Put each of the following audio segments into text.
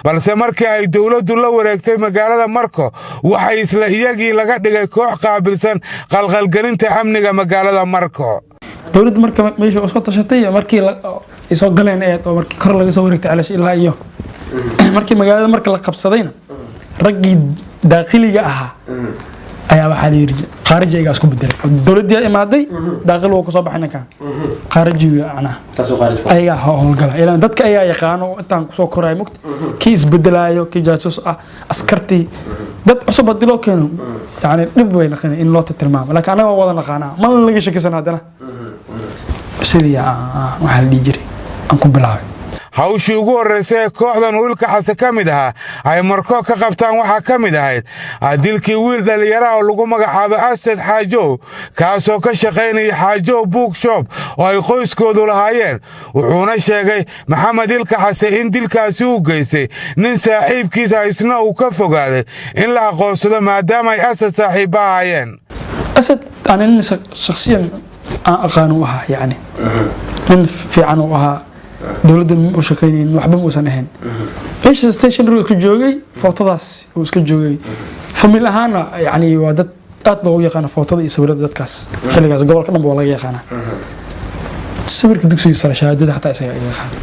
Balse markii ay dowladdu la wareegtay magaalada Marko, waxay isla iyagii laga dhigay koox qaabilsan qalqalgelinta amniga magaalada Marko. Dowladda marka meesha soo tashatay, markii ay soo galeen eed oo markii kor laga soo wareegtay Celasha ilaa iyo markii magaalada marka la qabsadayna, raggii daaqiliga ahaa ayaa waxaa la yidhi khaariji ayagaa isku bedelay. Dowladdii imaaday, daaqil wuu kusoo baxay, ninkan khaarijiga macnaha ayagaa howlgala, ilaan dadka ayaa yaqaano oo intaan kusoo koraayo mugta kii isbedelaayo, kii jaasus ah, askartii dad cusub haddii loo keeno, yani dhib way naqina in loo tilmaamo, laakiin annaga waa wada naqaanaa, mana laga shakisan. Haddana sidii waxaa la dhihi jiray aan ku bilaabay. Hawshii ugu horraysay ee kooxdan Wiilka Xase ka mid ahaa ay Marko ka qabtaan waxaa ka mid ahayd dilkii wiil dhallinyaraha oo lagu magacaabo Asad Xaajow, kaasoo ka shaqaynaya Xaajow Bookshop oo ay qoyskoodu lahaayeen. Wuxuuna sheegay Maxamed Ilka Xase in dilkaasi uu geystay nin saaxiibkiisa, isna uu ka fogaaday in la aqoonsado maadaama ay Asad saaxiibba ahaayeen. Asad ani nin shakhsiyan aan aqaan u ahaa, yani nin fiican uu ahaa, dowladda ma u shaqaynaynin, waxba ma uusan ahayn. Meesha stationary uu iska joogay, footadaas uu iska joogay. Famil ahaana yani waa dad aad loogu yaqaano footada iyo sawirada. Dadkaas xilligaas gobolka dhan ba waa laga yaqaanaa. Sawirka dugsiga sare, shahaadada xataa isaga iga yaqaana.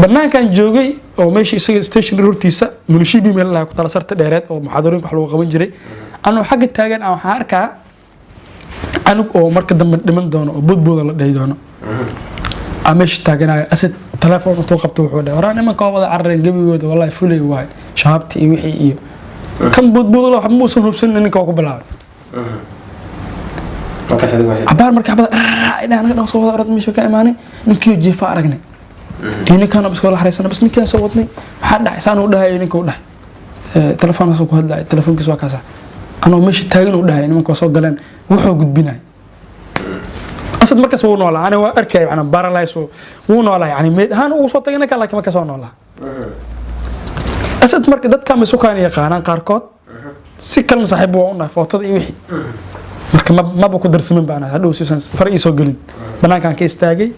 Banaankan joogay oo meesha isaga stationary hortiisa munishibi meel lahaa ku tala sarta dheereed oo muxaadarooyinka wax lagu qaban jiray, anoo xagga taagan aan waxaan arkaa canug oo marka dambe dhiman doono oo boodbooda la dhihi doono aa meesha taaganayo. Asad telefoon intuu qabto wuxuu dhahay: "Waraa, nimanka waa wada carareen gebigooda, wallahi fulay waay, shabaabta iyo wixii iyo kan boodbooda." Waxba muusan hubsanin, ninka waa ku bilaabay cabaar. Marka xabada anaga dhan soo wada orod meesha ka imaanay, ninkiioo jiifa aragnay iyo ninkaan bas wala xariisana, bas ninkaan soo wadnay. "Maxaa dhacay?" Saan uu dhahay. Ninka uu dhahay telefoonkaas ku hadlay, telefoonkiis waa kaasa. Anoo meesha taagan uu dhahay nimanka waa soo galeen, wuxuu gudbinay. Asad markaas wuu noolaa, ani waa arkay, macnaa paralyze wuu noolaa, yani meed ahaan ugu soo tagay ninka, laakiin markaas waa noolaa Asad. Marka dadka ma sukaan yaqaanaan qaarkood, si kalena saaxiib waa u nahay, footada iyo wixii. Marka maba ku darsamin baan hadhow siisan far ii soo gelin, banaankaan ka istaagay.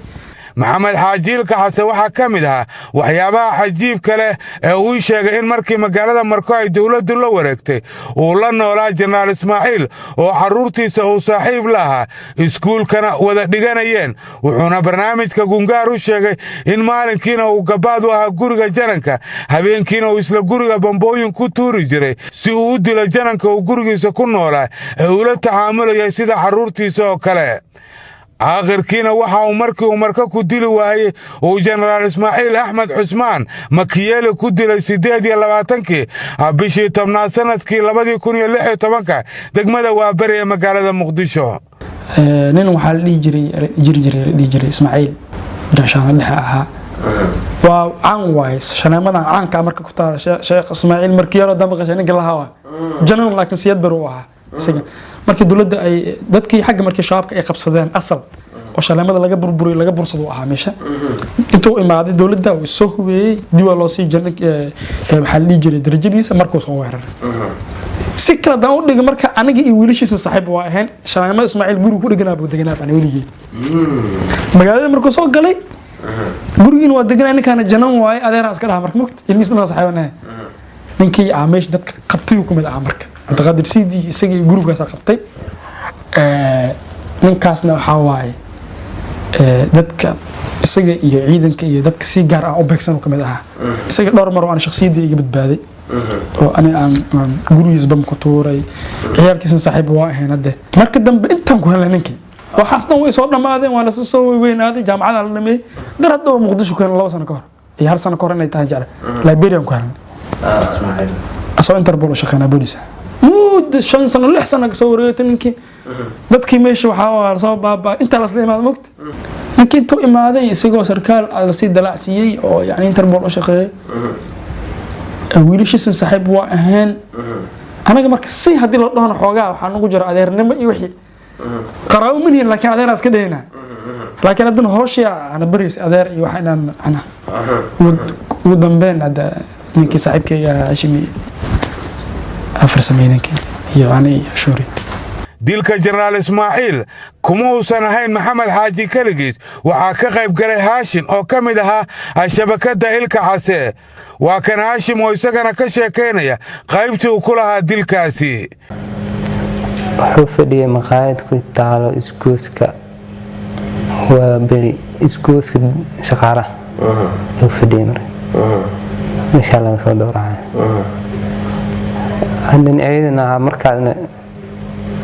Maxamed Xaaji Ilka Xase waxaa ka mid ahaa waxyaabaha cajiibka leh ee uu sheegay in markii magaalada Marko ay dowladdu la wareegtay uu la noolaa Jenaraal Ismaaciil oo carruurtiisa uu saaxiib la ahaa, iskuulkana wada dhiganayeen. Wuxuuna barnaamijka Gungaar u sheegay in maalinkiina uu gabaad u ahaa guriga jananka, habeenkiina uu isla guriga bambooyin ku tuuri jiray si uu u dilo jananka uu gurigiisa ku noolaa ee uula taxaamulayay sida carruurtiisa oo kale. Aakhirkiina waxa uu markii uu Marka ku dili waayey uu Jenaraal Ismaaciil Axmed Cusmaan Makiyeeli ku dilay 28-kii bishii 10aad sanadkii 2016-ka degmada Waaberi ee magaalada Muqdisho. Nin waxaa la dhihi jiray, jiri jiray, la dhihi jiray Ismaaciil, gaashaanle dhexe ahaa, waa caan waaye. Shaneemadan caanka marka ku taala, Sheekh Ismaaciil markii yaroo dambe qashay ninka lahaa waa janan, laakiin siyad bar uu ahaa isaga. Markii dowladda ay dadkii xagga, markii shabaabka ay qabsadeen asal oo shaleemada laga burburiyo, laga bursado uu ahaa meesha. Intuu imaaday dowladda uu soo hubeeyey, dib waa loo sii waxaa la dhihi jiray darajadiisa markuu soo weeraray. Si kale haddaan u dhiga, marka aniga iyo wiilashiisa saaxiib waa ahayn. Shaleemada Ismaaciil guriga ku dheganaa buu deganaa baan weligii. Magaalada markuu soo galay gurigiina waa deganaa, ninkaana janan waaye, adeeraan iska dhaha. Marka mugta ilmihiis dhan saaxiibanahay, ninkii aa meesha dadka qabtay uu ku mid ahaa. Marka Cabdiqaadir Sidi isagii gurigaasaa qabtay. Ninkaasna waxaa waaye dadka isaga iyo ciidanka iyo dadka si gaar ah u beegsan uu ka mid ahaa. Isaga dhowr mar oo aan shakhsiyadda iga badbaaday oo ani aan gurigiis bam ku tuuray, ciyaalkiisna saaxiib waa ahayn. Hadde marka dambe intaan ku helnay ninkii, waxaas dhan way soo dhammaadeen, waa lasa soo weynaaday, jaamacada la dhameeyey. Dar hadda oo Muqdisho ku helnay 2 sano ka hor iyo hal sano ka hor inay tahay jecla, Liberian ku helnay asoo Interpol u shaqeynaa, booliis. Muddo 5 sano, 6 sano kasoo wareegtay ninkii. Dadkii meesha waxaa waa soo baabaa intaa lasla imaada mogta. Ninkii intuu imaaday isagoo sarkaal lasii dalacsiiyey oo yani Interpol u shaqeeyay, wiilashiisa saaxiib waa ahayn. Anaga marka si haddii loo dhahona xoogaa waxaa nagu jira adeernimo iyo wixii qaraabo ma nihin, laakiin adeeraan iska dhaynaa. Laakiin haddana hooshii ana bariis adeer iyo waxa inaan macnaha ugu dambeyn hadda ninkii saaxiibkayga Hashimi afar sameeyey, ninkii iyo ani iyo Shuuri. Dilka Jenaraal Ismaaciil kuma uusan ahayn Maxamed Xaaji keligiis. Waxaa ka qayb galay Haashim oo ka mid ahaa shabakadda Ilka Case. Waa kan Haashim oo isagana ka sheekaynaya qaybtii uu ku lahaa dilkaasi. Wuxuu fadhiyay maqaayad ku taalo isgooska, waa beri, isgooska Shaqaalaha ayuu fadhiyay. Marka meeshaa laga soo dowracay nin ciidan ahaa markaasna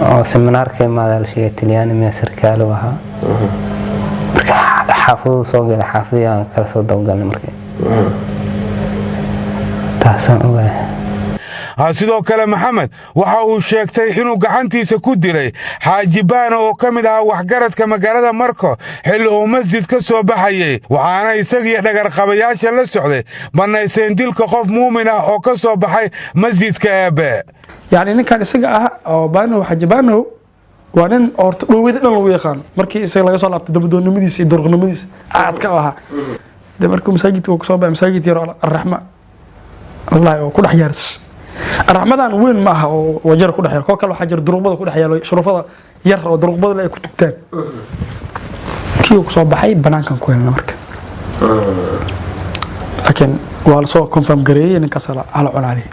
oo seminaarka imaada la sheegay, Talyaani miya, sarkaalo ahaa. Marka xaafaduu soo galay, xaafadii aan kala soo dabagalnay. Marka taasaan ogahay. Sidoo kale Maxamed waxa uu sheegtay inuu gacantiisa ku dilay Xaaji Baana oo ka mid ahaa waxgaradka magaalada Marko xilli uu masjid ka soo baxayey, waxaana isagiyo dhagarqabayaasha la socday bannayseen dilka qof muumin ah oo ka soo baxay masjidka Eebe. Yacni ninkan isaga ah oo Baanow, Xaaji Baanow, waa nin horta dhoowada dhan lagu yaqaano. Markii isaga laga soo laabtay dabadoonnimadiisa iyo durqnimadiisa caadka u ahaa de, markuu masaajidka uu kasoo baxay, masaajid yar oo Arraxma wallahi oo ku dhex yaaris, Arraxmadan weyn ma aha oo Wajara ku dhex yaal, koo kale waxaa jira duruqbada ku dhex yaalo, sharufada yar oo duruqbada ay ku tugtaan. Kii uu kusoo baxay banaankan ku helna marka, laakiin waa lasoo confirm gareeyey ninkaas hala cunaaliy.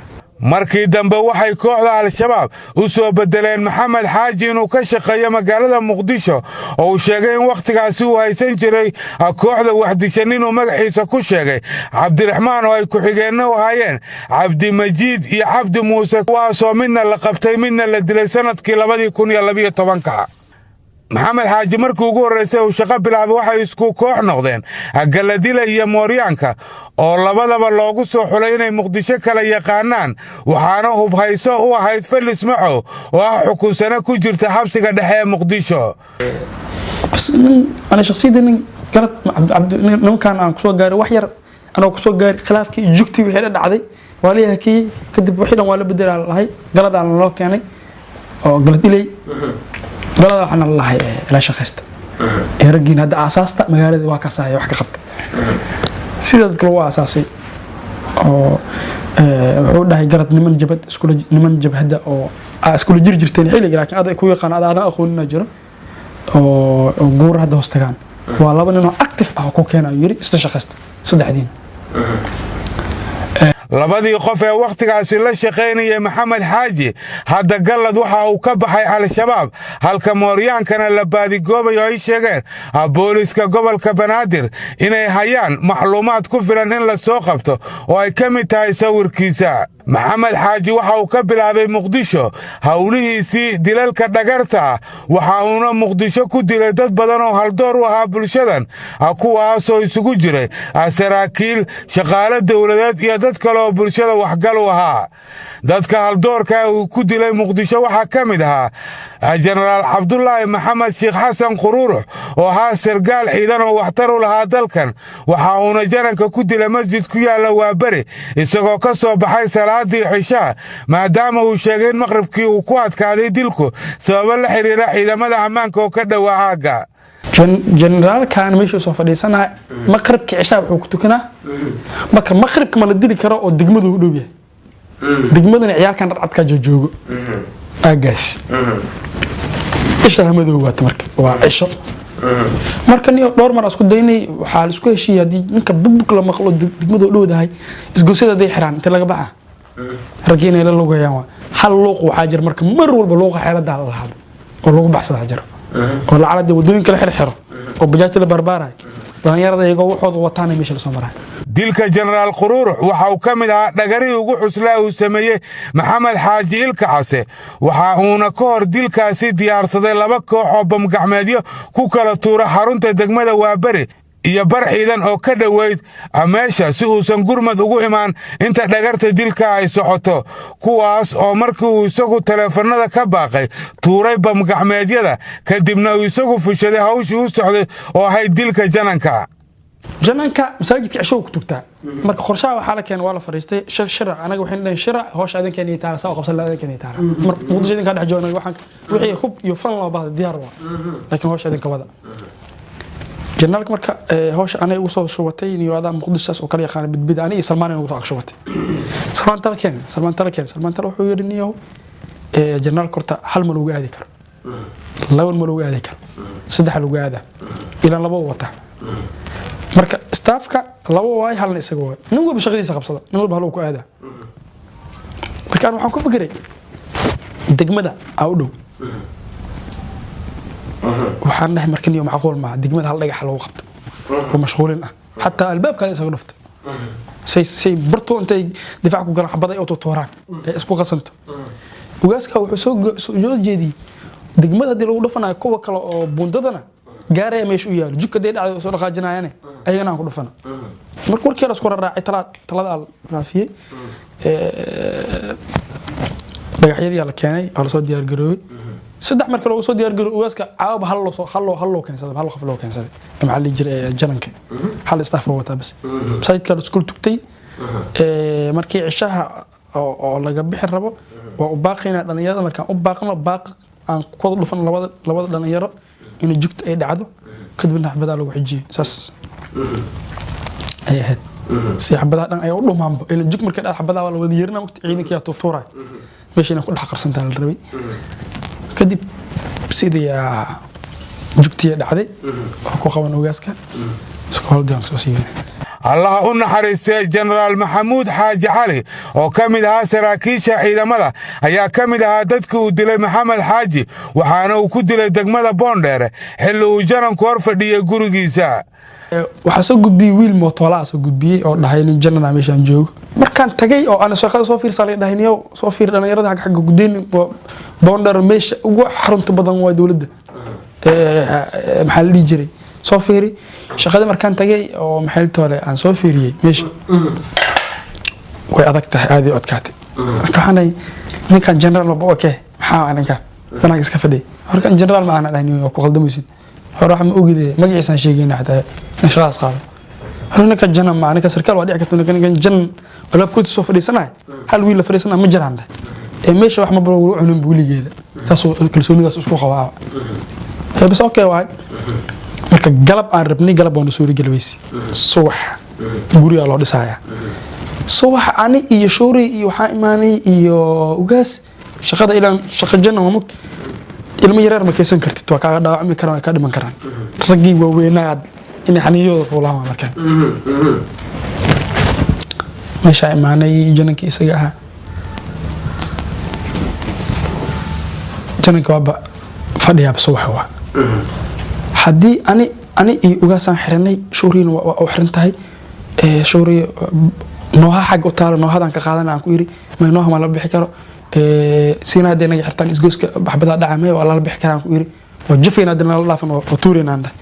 Markii dambe waxay kooxda Al-Shabaab u soo beddeleen Maxamed Xaaji inuu ka shaqeeyo magaalada Muqdisho, oo uu sheegay in wakhtigaasi uu haysan jiray kooxda waxdishan inuu magaxiisa ku sheegay Cabdiraxmaan, oo ay ku-xigeenna u ahaayeen Cabdimajiid iyo Cabdi Muuse, kuwaasoo midna la qabtay, midna la dilay sannadkii 2012-ka. Maxamed Xaaji markii ugu horraysay uu shaqo bilaabay waxay isku koox noqdeen Galadila iyo Mooryaanka, oo labadaba loogu soo xulay inay Muqdisho kala yaqaanaan, waxaana hubhayso u ahayd Felis Macow oo ah xukunsano ku jirta xabsiga dhexe ee Muqdisho. Bas nin ana shakhsiyadda nin galad nimankan aan kusoo gaaray, wax yar anoo kusoo gaaray, khilaafkii iyo jugtii wixii dha dhacday waa la hakiyey. Kadib wixii dhan waa la bedelaa lahay, galadaan loo keenay oo Galad Iley. Galada waxaana lalahay ila shaqaysta ee raggiin hadda aasaasta magaalada waa kaasaya, wax ka qabta sida dadka lagu aasaasay. Oo wuxuu dhahay Garad, niman jabad iskula, niman jabhadda oo aa iskula jiri jirteen xilliga, laakiin aad ku yaqaan ad aadan aqoonina jiro oo guur hadda hoos tagaan, waa laba nin oo active ah oo ku keena, ayuu yiri, isla shaqaysta saddexdiin. Labadii qof ee wakhtigaasi la shaqaynayay Maxamed Xaaji, hadda Gallad waxa uu ka baxay Al-Shabaab, halka Mooryaankana la baadigoobayo. Ay sheegeen booliska gobolka Banaadir inay hayaan macluumaad ku filan in la soo qabto, oo ay ka mid tahay sawirkiisa. Maxamed Xaaji waxa uu ka bilaabay Muqdisho howlihiisii dilalka dhagarta ah, waxa uuna Muqdisho ku dilay dad badan oo haldoor u ahaa bulshadan, kuwaasoo isugu jiray saraakiil, shaqaale dowladeed iyo dad kale oo bulshada waxgal u ahaa. Dadka haldoorka uu ku dilay Muqdisho waxaa ka mid ahaa Jenaraal Cabdulaahi Maxamed Sheekh Xasan Quruurux, oo ahaa sargaal ciidan oo waxtar u lahaa dalkan. Waxa uuna jananka ku dilay masjid ku yaalla Waaberi isagoo ka soo baxay salaadii xishaa, maadaama uu sheegay in maqribkii uu ku adkaaday dilku sababo la xidhiira ciidamada ammaanka oo ka dhowaa aagga. Generaalkan meeshuu soo fadhiisanaa maqribka cishaa wuxuu ku tukanaa. Marka maqribka ma la dili karo oo degmadu u dhow yahay, degmadana ciyaalkan dhadcadkaa joogo aaggaas, isha madow waata. Marka waa cisho. Marka nin dhowr mar aan isku daynay, waxaa la isku heshiiyey haddii ninka bugbug la maqlo, degmadu u dhowdahay, isgosyada hadday xiraan, inta laga baxa raggii inay la lugayaan. Waa hal luuq waxaa jira marka mar walba luuqa xeeladaa la lahaado oo lagu baxsadaa jiro, oo lacala wadooyinka la xirxiro oo bajaajta la barbaarayo, dhalinyarada iyagoo waxooda wataana meesha lasoo marayo. Dilka Jenaraal Quruurux waxa uu ka mid ahaa dhagarihii ugu cuslaa uu sameeyey Maxamed Xaaji Ilka Case. Waxa uuna ka hor dilkaasi diyaarsaday laba koox oo bamgacmeedyo ku kala tuura xarunta degmada Waaberi iyo bar ciidan oo ka dhoweyd meesha, si uusan gurmad ugu imaan inta dhagarta dilka ay socoto, kuwaas oo markii uu isagu taleefannada ka baaqay tuuray bamgacmeedyada, kadibna uu isagu fushaday hawshii u socday oo ahayd dilka jananka. Jananka masaajidka cisho ku tugtaa. Marka qorshaha waxaa la keenay, waa la fariistay shirac. Anaga waxaynu dhahay shirac, hawsha adinkan iyo taala saa u qabsan la adinkan iyo taala. Mar Muqdisho idinkaa dhex joogna, waxaan wixii hub iyo fan loo baahda diyaar waa, laakiin hawsha idinka wada. Janaalka marka hawsha anay ugu soo shubatay niyo adaa Muqdisho saas oo kala yaqaana bidbid, ani iyo Salmaan ugu soo shubatay. Salmaan tala keen, Salmaan tala keen. Salmaan tala wuxuu yidhi, niyow, janaalka horta hal ma lagu aadi karo. Laba ma lagu aadi karo, saddex lagu aadaa, ilaan laba wata. Marka staffka laba waay, halna isaga waay. Nin walba shaqadiisa qabsada, nin walba haluu ku aadaa. Marka aan waxaan ku fikiray degmada aa u dhow. Waxaan dhahay marka niyo macquul maaha degmada hal dhagax lagu qabto oo mashquulin ah, xataa albaabka isaga dhufta say bartoo intay difaac ku galaan, xabad ay u tuuraan ee isku qasanto. Ugaaska wuxuu soo jeediyey degmada haddii lagu dhufanayo, kuwa kale oo buundadana gaaraya meesha u yaalo, jugka hadday dhacday soo dhaqaajinayaane, ayagana aan ku dhufana. Marka warkii la isku raraacay, talada la raafiyey, dhagaxyadii la keenay oo lasoo diyaar garoobay. Saddex marka loogu soo diyaar garoobay, ugaaska caawaba hal loo keensaday, hal qof loo keensaday. Maxaa la dhihi jiray, jananka hal staff oo wataa bas. Masaajidka la isku tugtay. Markii cishaha oo laga bixi rabo, waa u baaqaynaa dhalinyarada. Markaan u baaqno, baaq aan ku wada dhufan labada dhalinyaro in jugta ay dhacdo, kadibna xabadaa lagu xijiyey. Saas ay ahayd si xabadaha dhan ay u dhumaanba, ila jug markay dhacdo xabadaha waa la wada yeerina waqti ciidanka yaa tuurtuuray, meesha inay ku dhex qarsantaa la rabay. Kadib sidii jugtii dhacday oo ku qaban ogaaska iskooladiaan soo siibinay. Allaha u naxariistay Jenaraal Maxamuud Xaaji Cali oo ka mid ahaa saraakiisha ciidamada ayaa ka mid ahaa dadkii uu dilay Maxamed Xaaji, waxaana uu ku dilay degmada Boondheere xilli uu jananku hor fadhiyey gurigiisa. Waxaa soo gudbiyey wiil mootoolaa soo gudbiyey oo dhahay nin janana meeshaan joogo. Markaan tagay oo aan shaqada soo fiirsaa, laga dhahay niyow soo fiir dhalinyarada xagga gudeen Boondheer, meesha ugu xarunta badan waa dowladda. Maxaa la dhihi jiray, soo fiiri shaqada. Markaan tagay oo maxay toole aan soo fiiriyey, meesha way adag tahay, aad u adkaatay. Marka waxaan dhahay ninkan general maba okay, maxaa ninkan banaanka iska fadhiyay? Horkan general ma aana dhahay, waa ku qaldamaysid. Hore waxa ma ogide, magaciisaan sheegayna xataa in shaqadaas qaado. Hore ninka janan ma, ninka sarkaal waa dhici karta, ninkan janan alaabkoodi soo fadhiisanahay, hal wiil la fadhiisanaya ma jiraan dhahay. Ee meesha wax maba lagu cunin weligeeda, saasuu kalsoonidaas isku qabaa. Bas okay waay. Marka galab aan rabnay, galab waana suuri weysi. Subax gurigaa loo dhisayaa. Subax ani iyo shuuri iyo waxaa imaanay iyo ugaas shaqada, ilaan shaqa janna waa mugta, ilmo yareer ma keysan kartid, waa kaaga dhaawacmi karaan, waa kaa dhiman karaan. Raggii waaweynaad inay xaniyooda fuulaan waa. Markaan meeshaa imaanay, janankii isaga ahaa, jananka waaba fadhiyaaba. Subaxa waa haddii ani iyo ugaasaan xiranay, shuuriina waa u xiran tahay. Shuuri nooha xagga u taalo, noohadaan ka qaadana aan ku yiri, may nooha ma la bixi karo, siina hadday naga xirtaan isgoyska baxbadaa dhaca, may waa lala bixi karaa aan ku yiri, waa jafayna haddii nala dhaafan, waa tuuraynaan dhahay.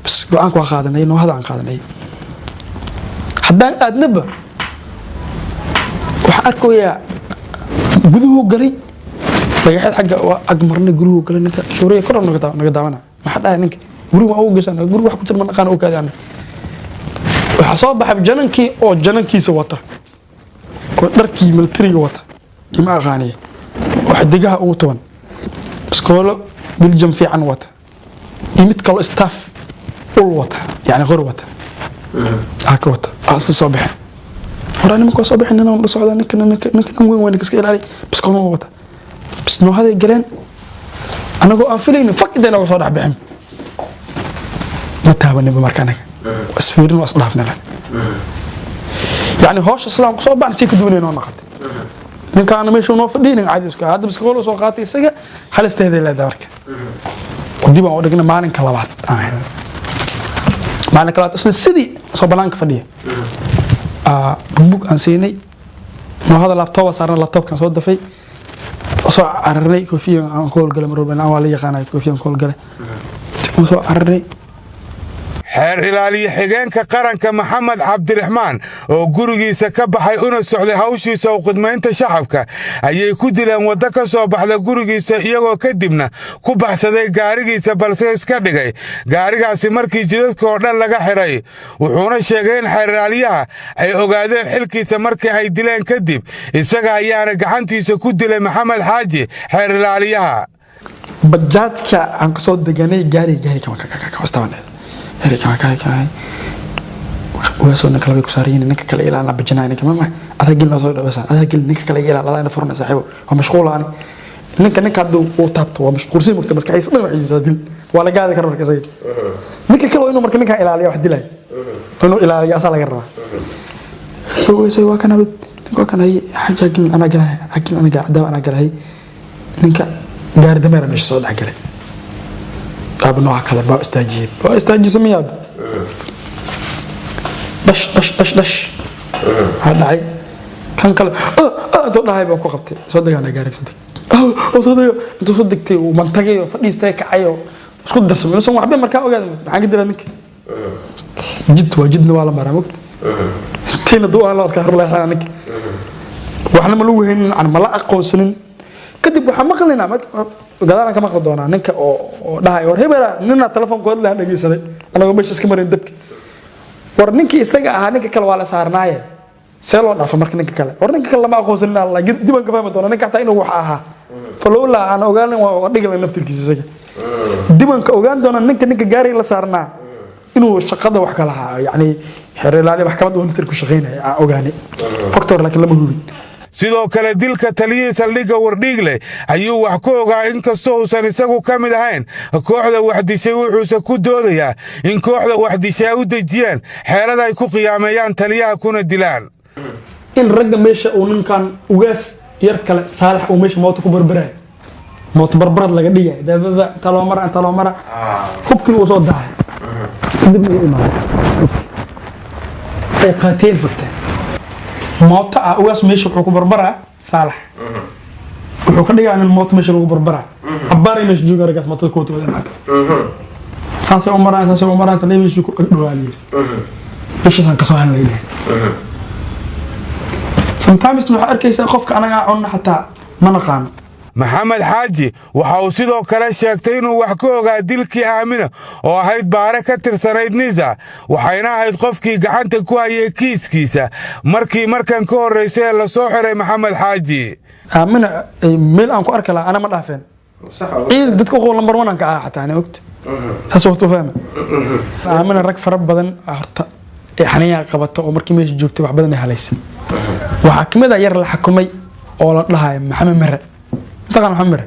Bas go-aanka waa qaadanay, noohada aan qaadanay. Haddaan aadnaba waxaan arkayaa guduhu galay, dhagaxyad xagga waa ag marnay, guruhu galay ninka. Shuuriya kor naga daawana, maxaa dhahay ninka guriga ma ugu gashaan? Guriga wax ku jira ma naqaan oo kaadaan. Waxaa soo baxay janankii oo janankiisa wata oo dharkii militariga wata, ima aqaaniya, oo xidigaha ugu tuban, iskoolo biljam fiican wata, iyo mid kaloo staff ul wata, yani qori wata, aa ka wata, aa isla soo baxeen. Hore nimanka waa soo baxeen, nin la socda, ninkan weyn waa ninka iska ilaali, biskoolna wata. Bas noohaday galeen anagoo aan filaynin, fak intay nooga soo dhex bixin, ma taabaninba. Marka anaga waa isfiirin, waa isdhaafnala, yani howsha sidaan kusoo baxnay si ka duwanay noo noqotay. Ninkaana meeshuu noo fadhiyay nin caadi iska hadda biskoolo soo qaatay, isaga halisteeday leedahay. Marka dib aan u dhignay, maalinka labaad aan helnay. Maalinka labaad isla sidii soo banaanka fadhiya bugbug aan siinay, noohada laptop saarna, laptopkaan soo dafay, soo cararnay, koofiyan aan ku howlgalay mar walba waa la yaqaanay, koofiyan ku howlgalay, waan soo cararnay. Xeer ilaaliye xigeenka qaranka Maxamed Cabdiraxmaan oo gurigiisa ka baxay una socday hawshiisa u khidmaynta shacabka ayay ku dileen waddo ka soo baxda gurigiisa, iyagoo kadibna ku baxsaday gaarigiisa, balse iska dhigay gaarigaasi markii jidadka oo dhan laga xiray. Wuxuuna sheegay in xeer ilaaliyaha ay ogaadeen xilkiisa markii ay dileen kadib, isaga ayaana gacantiisa ku dilay Maxamed Xaaji xeer ilaaliyaha. Bajaajka aan kasoo deganay, gaari kama gaari kama kama kama ugaasoo ninka labay ku saaran yihiin, ninka kale ilaa la bajinaa, ninka mama adaa gelin soo dhawasaan, adaa gelin, ninka kale ilaa adaa ina furna, saaxiibo waa mashquul. Ani Ninka hadduu uu taabto waa mashquulsan, mugta maskaxdiisa dhan waxay dil waa la gaadi kara. Marka isaga ninka kale waa inuu marka ninkan ilaaliya, wax dilaya inuu ilaaliyo asaa laga rabaa. Isagoo waa kan abid, ninka waa kan hay xaja gelin, anaa galahay gelin, anaa cadaawa anaa galahay. Ninka gaari dameera meesha soo dhex galay, aaba nooca kale baa istaajiyey, waa istaajisa miyaab, dhash dhash dhash dhash waxaa dhacay. Kan kale intuu dhahay baa ku qabtay, soo degaana gaariga, soo deg oo soo dego. Intuu soo degtay uu mantagay oo fadhiistay, kacay oo isku darsamay inuusan waxba markaa ogaada. Maxaan ka dilaa ninka? Jid waa jidna waa la maraa, mogta tiina duu aan la iska horleexaa ninka, waxna ma lagu haynin, ma la aqoonsanin. Kadib waxaan maqlaynaa, gadaalaan ka maqli doonaa ninka oo dhahay war hebela nina telefoonka hadlaan dhegeysaday anagoo meesha iska marin dabka. War ninkii isaga ahaa, ninka kale waa la saarnaaye, see loo dhaafa marka ninka kale? War ninka kale lama aqoonsanin, alla dib aan ka fahmi doonaa ninka xataa inuu wax ahaa. Falowlaa aan ogaanin waa dhigi naftirkiisa isaga, dib aan ka ogaan doonaa ninka gaariga la saarnaa inuu shaqada wax ka lahaa, yacni xeer ilaaliya maxkamadda uu naftir ku shaqaynaya aan ogaanay factor, laakiin lama hubin. Sidoo kale dilka taliyihii saldhigga Wardhiigle ayuu wax ku ogaa, inkastoo uusan isagu ka mid ahayn kooxda wax dishay. Wuxuuse ku doodayaa in kooxda wax dishay ay u dejiyeen xeelad ay ku qiyaameeyaan taliyaha kuna dilaan. In ragga meesha uu ninkan ugaas yar kale Saalax uu meesha mooto ku barbarayo, mooto barbarad laga dhigay, dabada inta loo mara, inta loo mara, hubkii uu soo dahay, kadibna uu imaaday ay qaateen furteen mooto ah. Ugaas meesha wuxuu ku barbaraa, Saalax wuxuu ka dhigaa nin mooto meesha lagu barbaraa. Cabbaaray meesha jooga raggaas mootada koota wadeen lacag, saasay u maraan, saasay u maraan, salee meesha ku dhawaa yiri, meeshaasaan kasoo helnay leeyahay. Sometimes waxaa arkaysaa qofka anaga aan cunno xataa ma naqaano. Maxamed Xaaji waxa uu sidoo kale sheegtay inuu wax ka ogaa dilkii Aamina oo ahayd baare ka tirsanayd NISA, waxayna ahayd qofkii gacanta ku hayay kiiskiisa markii markan ka horraysay ee lasoo xiray Maxamed Xaaji. Aamina meel aan ku arki lahaa ana ma dhaafeen ciid dadka uqow number one aan ka ahaa xataa, ana ogta saas waqti u fahma. Aamina rag fara badan horta ee xaniyaa qabata oo markii meesha joogtay wax badan ay halaysay. Waxaa kamid ah yar la xakumay oo la dhahayo Maxamed Mere, mataqaan Maxamed Mere?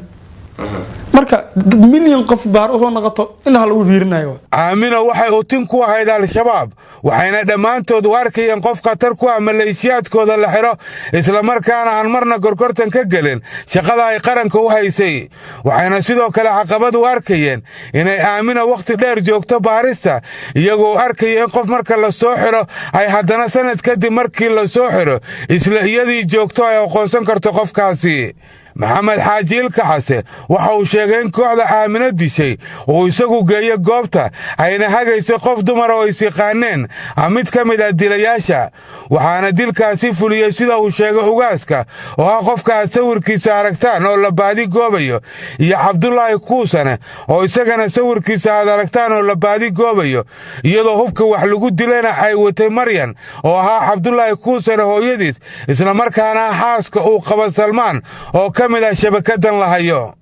Marka dad milyan qof baar usoo noqoto indhaha lagu fiirinayo. Aamina waxay utin ku ahayd Al-Shabaab, waxayna dhammaantood u arkayeen qof khatar ku ah maleeshiyaadkooda la xidho, islamarkaana aan marna gorgortan ka gelin shaqada ay qaranka u haysay. Waxayna sidoo kale caqabad u arkayeen inay Aamina wakhti dheer joogto baarista, iyagoo arkaya in qof marka la soo xidho ay haddana sanad kadib markii la soo xidho isla iyadii joogto ay aqoonsan karto qofkaasi. Maxamed Xaaji Ilkaxase waxa uu sheegay in kooxda Aamino dishay uu isagu geeyo goobta, ayna hagayso qof dumar oo is yaqaaneen mid ka mid ah dilayaasha, waxaana dilkaasi fuliyey, sida uu sheegay, ugaaska oo ah qofka aad sawirkiisa aragtaan oo la baadi goobayo, iyo Cabdulaahi Kuusane oo isagana sawirkiisa aad aragtaan oo la baadi goobayo, iyadoo hubka wax lagu dilayna ay watay Maryan oo ahaa Cabdulaahi Kuusane hooyadiis, islamarkaana xaaska uu qaba Salmaan oo ka mid ah shabakadan la hayo.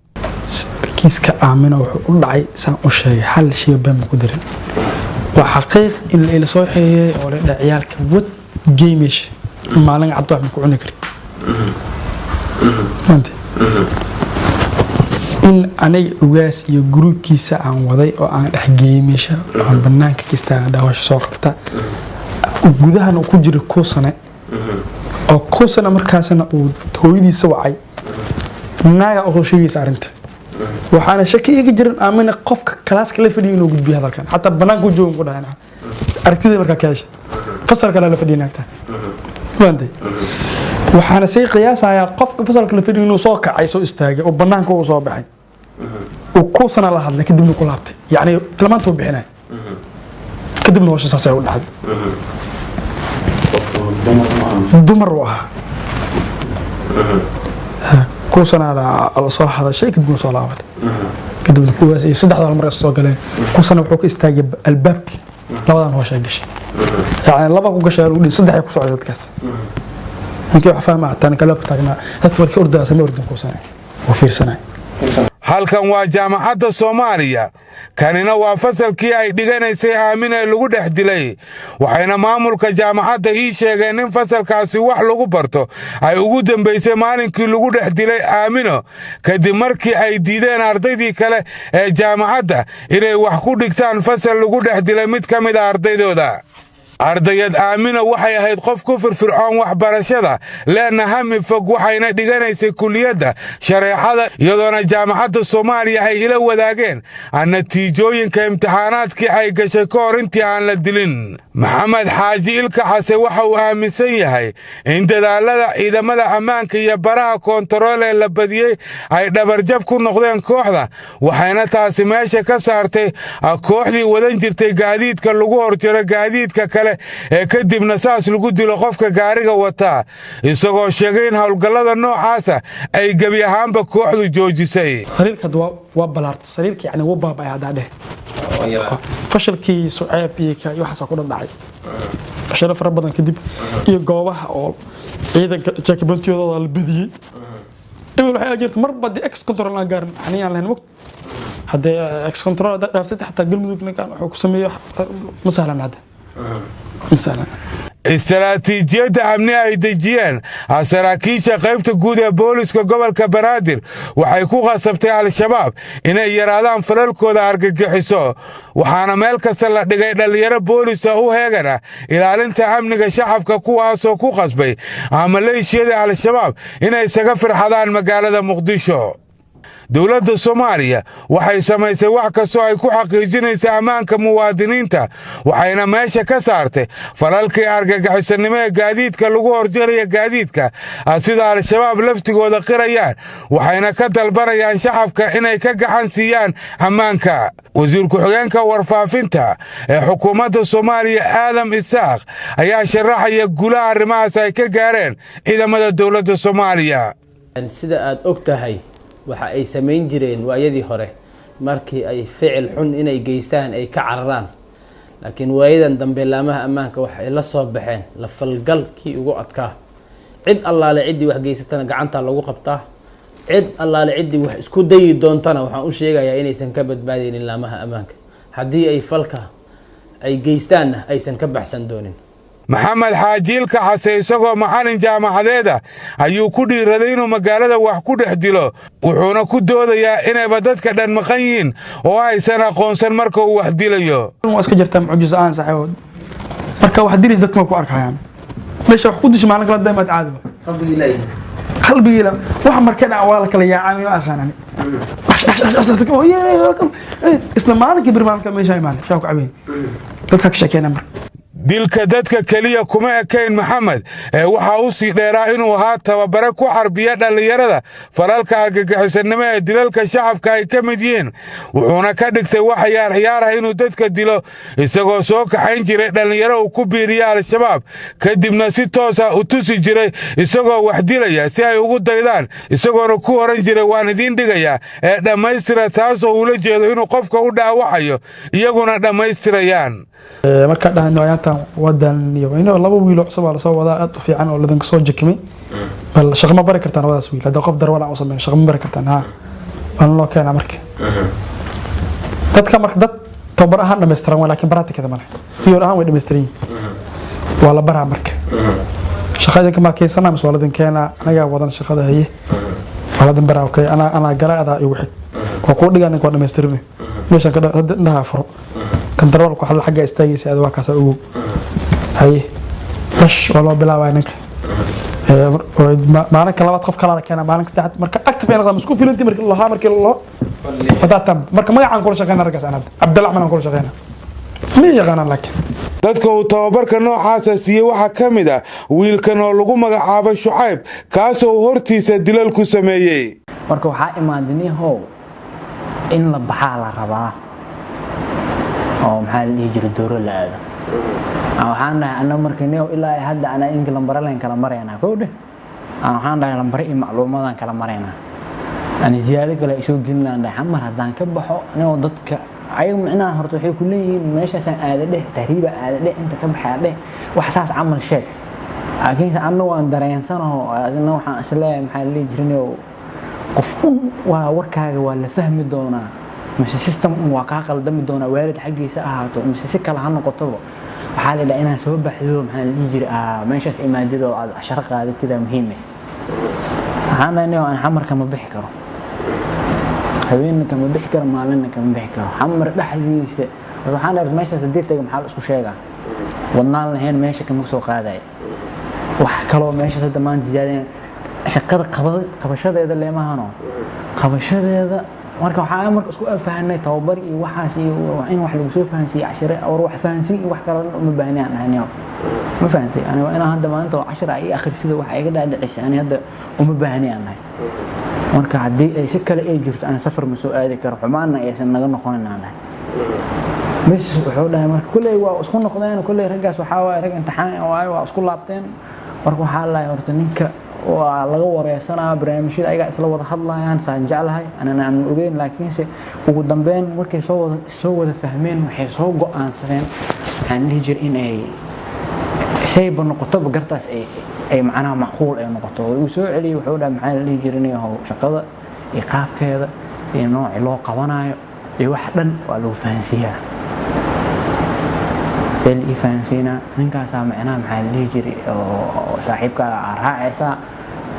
Kiiska Aamina wuxuu u dhacay saan u sheegay, hal shay been ma ku dirin. Waa xaqiiq in la ila soo xiriiray oo la dhahay ciyaalka wad gey meesha, maalin cad wax ma ku cuni kartid. Fahamtay? In aniga ugaas iyo gruubkiisa aan waday oo aan dhex geeyey meesha, aan banaanka ka istaagan dhaawasha soo qabta, gudahan uu ku jira Kuusane, oo Kuusane markaasna uu hooyadiisa wacay, naaga oo soo sheegaysa arrinta. Waxaana shaki iga jirin Aamina qofka kalaaska la fadhiya inuu gudbiyo hadalkan, xataa banaanka u joogan ku dhahay aragtidii markaa ka hesha fasalka la fadhiya naagta. Fahamtay? Waxaana sii qiyaasayaa qofka fasalka la fadhiya inuu soo kacay, soo istaagay oo banaanka uu soo baxay, uu Kuusana la hadlay, kadibna ku laabtay, yacni tilmaanta uu bixinay, kadibna hawsha saas ay u dhacday. Dumar uu ahaa, Kuusana la soo hadashay, kadibna soo laabatay, kadibna kuwaas iyo saddexda mar soo galeen. Kuusana wuxuu ka istaagay albaabkii, labadan hooshay gashay, yani laba ku gashay lagu dhihi, saddex ay ku socday dadkaas. Ninkii wax fahma hataa ninka albaabka taagnaa, dadka markii ordaya sama ordin, Kuusana oo fiirsanay. Halkan waa Jaamacadda Soomaaliya. Kanina waa fasalkii ay dhiganaysay Aamin ee lagu dhex dilay, waxayna maamulka jaamacadda ii sheegeen in fasalkaasi wax lagu barto ay ugu dambaysay maalinkii lagu dhex dilay Aamino, kadib markii ay diideen ardaydii kale ee jaamacadda inay wax ku dhigtaan fasal lagu dhex dilay mid ka mid a ardaydooda. Ardayad Aamino waxay ahayd qof ku firfircoon waxbarashada, lehna hami fog, waxayna dhiganaysay kuliyadda shareecada, iyadoona Jaamacadda Soomaaliya ay ila wadaageen natiijooyinka imtixaanaadkii ay gashay ka hor intii aan la dilin. Maxamed Xaaji Ilka Xase waxa uu aaminsan yahay in dadaallada ciidamada ammaanka iyo baraha koontarool ee la badiyey ay dhabarjab ku noqdeen kooxda, waxayna taasi meesha ka saartay kooxdii wadan jirtay gaadiidka lagu horjiro gaadiidka kale ee kadibna saas lagu dilo qofka gaariga wataa, isagoo sheegay in howlgallada noocaasa ay gebi ahaanba kooxdu joojisay. Sariirka hadda waa balaartay sariirka, yani wuu baaba'ay. Haddaa dheh fashalkii Suceeb iyo ka iyo waxaasoo ku dhadhacay, fashalo fara badan kadib iyo goobaha oo ciidanka checkpointiyadooda la badiyey. Ebel waxay jirta marba dee ex control aan gaarin xaniyaan lahayn mogt. Haddee ex control haddaad dhaafsatay, xataa Galmudug ninkan wuxuu ku sameeyo ma sahlan, hadda ma sahlan. Istaraatiijiyadda amni ay dejiyeen saraakiisha qaybta guud ee booliska gobolka Banaadir waxay ku khasabtay Al-Shabaab inay yaraadaan falalkooda argagixiso, waxaana meel kasta la dhigay dhallinyaro boolisa u heegan ah ilaalinta amniga shacabka, kuwaasoo ku khasbay maleeshiyada Al-Shabaab inay isaga firxadaan magaalada Muqdisho. Dowladda Soomaaliya waxay samaysay wax kastoo ay ku xaqiijinaysa ammaanka muwaadiniinta, waxayna meesha ka saartay falalkii argagixisanimo ee gaadiidka lagu horjaraya gaadiidka, sida Al-Shabaab laftigooda qirayaan, waxayna ka dalbanayaan shacabka inay ka gacan siiyaan ammaanka. Wasiir ku-xigeenka warfaafinta ee xukuumadda Soomaaliya, Aadam Isaaq, ayaa sharaxaya guulaha arrimahaas ay ka gaareen ciidamada dowladda Soomaaliya. Sida aada og tahay, waxa ay samayn jireen waayadii hore markii ay ficil xun inay geystaan ay ka cararaan, laakiin waayadan dambe laamaha ammaanka waxa ay la soo baxeen la falgalkii ugu adkaa. Cid allaale ciddii wax geysatana gacantaa lagu qabtaa, cid allaale ciddii wax isku dayi doontana waxaan u sheegayaa inaysan ka badbaadeynin laamaha ammaanka, haddii ay falka ay geystaanna aysan ka baxsan doonin. Maxamed Xaaji Ilka Xase isagoo macallin jaamacadeeda ayuu ku dhiiraday inuu magaalada wax ku dhex dilo, wuxuuna ku doodayaa inayba dadka dhan maqan yihiin oo aysan aqoonsan marka uu wax dilayo. Waa iska jirtaa mucjiso aan saaxiibo. Marka wax dilaysa dadka ma ku arkayaan meesha wax ku disha. Maalin kala daymaad caadiba qalbigiila wax marka dhac waa la kala yaacaa, ma aqaanani. Isla maalinkii bir maalinka meesha imaan shaa ku cabeyn, dadka ka sheekeynaa marka. Dilka dadka keliya kuma ekayn Maxamed ee waxaa u sii dheeraa inuu ahaa tababare ku xarbiya dhallinyarada falalka argagixisanimo ee dilalka shacabka ay ka mid yihiin, wuxuuna ka dhigtay wax ciyaar ciyaar ah inuu dadka dilo, isagoo soo kaxayn jiray dhallinyaro uu ku biiriya Al-Shabaab, kadibna si toosa u tusi jiray isagoo wax dilaya si ay ugu daydaan, isagoona ku oran jiray: "Waan idiin dhigayaa ee dhammaystira," taasoo uula jeedo inuu qofka u dhaawacayo, iyaguna dhammaystirayaan. Markaa dhahno ayaantan wadan iyo ino laba wiil oo cusub aa lasoo wadaa, aad u fiican oo ladanka soo jekimay, bal shaqo ma bari kartaan labadaas wiil? Hadda qof darwal aan u sameyn, shaqo ma bari kartaan? Ha, waana loo keenaa. Marka dadka marka dad tababar ahaan dhammaystiran waa, laakiin practicada male. Theory ahaan way dhammaystiran yihiin, waa la baraa. Marka shaqa idinka maa keysana mise waa ladin keenaa? Anagaa wadan shaqada. Haye, waa ladin baraa. Okay, anaa gala, adaa igu xig, waa kuu dhigaa. Ninka waa dhammaystirme meeshan ka hadda indhaha furo kan darwalku waxaa xagga istaagaysa ada waa kaasa ogow. Haye, bash waa loo bilaabaya ninka. Maalinka labaad qof kalaa la keenaa, maalinka saddexaad marka active ay noqdaan isku filantii markii lahaa markii loo hadaa marka magacaan kula shaqeyna raggaas. Aan hadda Cabdalla Axmed aan kula shaqeyna, ma yaqaanaan laakiin. Dadka uu tababarka noocaasa siiyey waxaa ka mid ah wiilkan oo lagu magacaabo Shucayb, kaasoo uu hortiisa dilal ku sameeyey. Marka waxaa imaaday nihow in la baxaa la rabaa oo maxaa la dhihi jiray, dooro la aado. Waxaan dhahay anna marka nihow ilaa hadda anaa inka lambare leen kala maraynaa kow dheh. Waxaan dhahay lambare iyo macluumaadaan kala maraynaa, ani ziyaado kale ay soo gelinaan dhahay. Xamar haddaan ka baxo nihow, dadka ayaga micnaha horta waxay ku leeyihiin meeshaasaan aada dheh, tahriiba aada dheh, inta ka baxaa dheh, wax saas camal sheeg. Laakiinse anna waan dareensanaho, adina waxaan isleeyahay maxaa la dhihi jiray nihow. Qof un waa warkaaga waa la fahmi doonaa, mise system un waa kaa qaldami doonaa, waalid xaggiisa ahaato mise si kale ha noqotoba. Waxaa la dhaha inaad soo baxdo, maxaa la dhihi jiray, meeshaas imaadid oo aad casharo qaadatida muhiim ah. Waxaan dhahay, aan Xamarka ma bixi karo, habeenna kama bixi karo, maalinna kama bixi karo Xamar dhexdiisa. Waxaan dhahay, meeshaas haddii taga maxaa la isku sheegaa? Wadnaan lahayn meesha kama soo qaadaya. Wax kaloo meeshaas hadda maanta ziyaadeen shaqada qabashadeeda leemahano qabashadeeda. Marka waxaa marka isku fahanay tababar iyo waxaas iyo in wax lagu soo fahansiiyo, cashire war wax fahansiin iyo wax kale uma baahni aan dhahay. Ma fahantay? Ani waa inaan hadda maalinta oo cashir ay akhrisida wax iga dhaadhicisa, ani hadda uma baahni aan dhahay. Marka haddii ay si kale ay jirto, ani safar ma soo aadi karo, xumaanna aysan naga noqonin aan dhahay. Bis wuxuu dhahay, marka kulley waa isku noqdeen. Kulley raggaas waxaa waaye rag imtixaan waaye, waa isku laabteen. Marka waxaa lahay horta ninka waa laga wareysanaa, barnaamijyada ayagaa isla wada hadlayaan saan jeclahay, anana aan ogeyn. Laakiinse ugu dambeyn markay soo wada fahmeen, waxay soo go'aansadeen, waxaan dhihi jiray, in ay shayba noqotoba gartaas ay macnaha macquul ay noqoto. Uu soo celiyey, wuxuu dhahay, maxaa la dhihi jiray, inahow shaqada iyo qaabkeeda iyo nooci loo qabanayo iyo wax dhan waa lagu fahansiiyaa. See la ii fahansiinaa? Ninkaasaa macnaha, maxaa la dhihi jiray, oo saaxiibkaaga aa raacaysaa,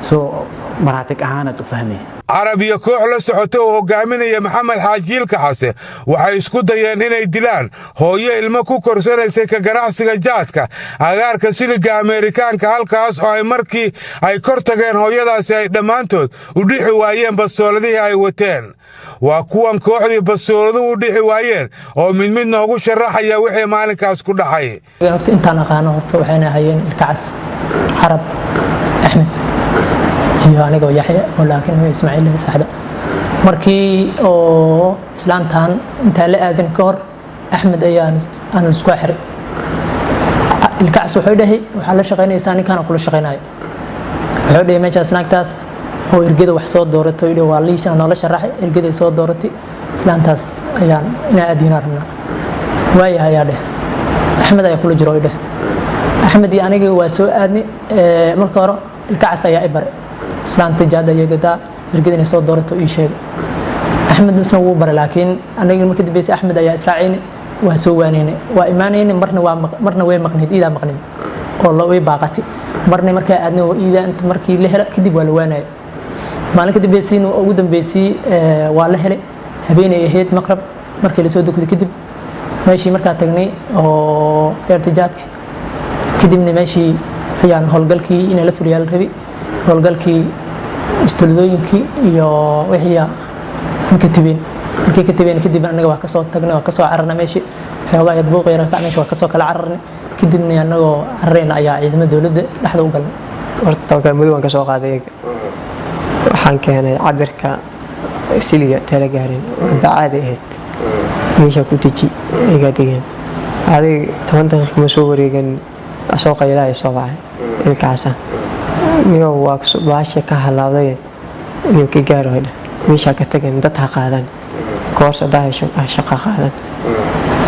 soo maraatig ahaanaad u fahmay. Carab iyo koox la socota oo hogaaminaya Maxamed Xaaji Ilkacase waxay isku dayeen inay dilaan hooyo ilmo ku korsanaysay ka ganacsiga jaadka agaarka Siliga Ameerikaanka, halkaas oo ay markii ay kor tageen hooyadaasi ay dhammaantood u dhixi waayeen bastooladihii ay wateen. Waa kuwan kooxdii bastooladuhu u dhixi waayeen oo mid mid noogu sharaxaya wixii maalinkaas ku dhacay. Horta intaan aqaano, horta waxayna ahayeen Ilkacas, Carab, Axmed iyo anigoo Yaxya oo laakiin magac Ismaaciil saxda. Markii oo islaantan intaan la aadin ka hor, Axmed ayaan aan isku xiray. Ilkacas wuxuu dhahay, waxaa la shaqaynaysaa ninkaan kula shaqaynayo. Wuxuu dhahay, meeshaas naagtaas oo ergada wax soo dooratay dhahay, waa liisha noola sharaxay, ergada soo dooratay islaantaas ayaan inaa aadinaa rabnaa. Waayahay ayaa dheh, Axmed ayaa kula jiro dheh. Axmed iyo aniga waa soo aadnay. Marka hore Ilkacas ayaa i baray islaanta jaada iyo gadaa ergada inay soo doorato ii sheegay. Axmed isna wuu baray, laakiin aniga marka dambeysay Axmed ayaa israacaynay, waa soo waanaynay, waa imaanaynay. Marna waa marna way maqnayd iidaa, maqnayd oo la way baaqatay. Marna markaa aadnay oo iidaa inta markii la hela kadib waa la waanayay. Maalin ka dambeysayna ugu dambeysay waa la helay, habeenay ahayd, maqrab markii lasoo dukaday kadib meeshii markaa tagnay oo beerta jaadka. Kadibna meeshii ayaan howlgalkii inay la fuliyaa la rabay, howlgalkii bistoladooyinkii iyo wixii aan ka tibeen. Markii ka tibeen kadib anaga waa kasoo tagnay, waa kasoo cararnay meeshii. Xoogaa yar buuq yar ka meesha, waa kasoo kala cararnay. Kadibna anagoo cararayna ayaa ciidamada dowladda dhexda u galnay. Horta tababar madow aan ka soo qaaday iyaga. Waxaan keenay cabirka siliga tala gaarin, bacaadi ahayd, meesha ku deji iga degeen. Adig 10 daqiiq ma soo wareegan, soo qaylaha soo baxay Ilkacasa, niyow waa baasha ka halaabday, niyow ka gaaro dheh, meesha ka tagan, dad ha qaadan, koors hadaa hesho ha shaqo qaadan.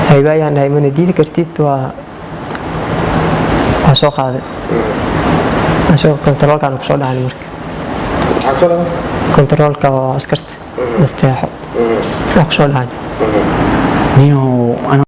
Hayba ayaan dhahay, mana diidi kartid, waa soo qaaday. Asagoo kontaroolkaan kusoo dhacay, marka kontaroolka oo askarta Nasteexo waa kusoo dhacay. Niyow.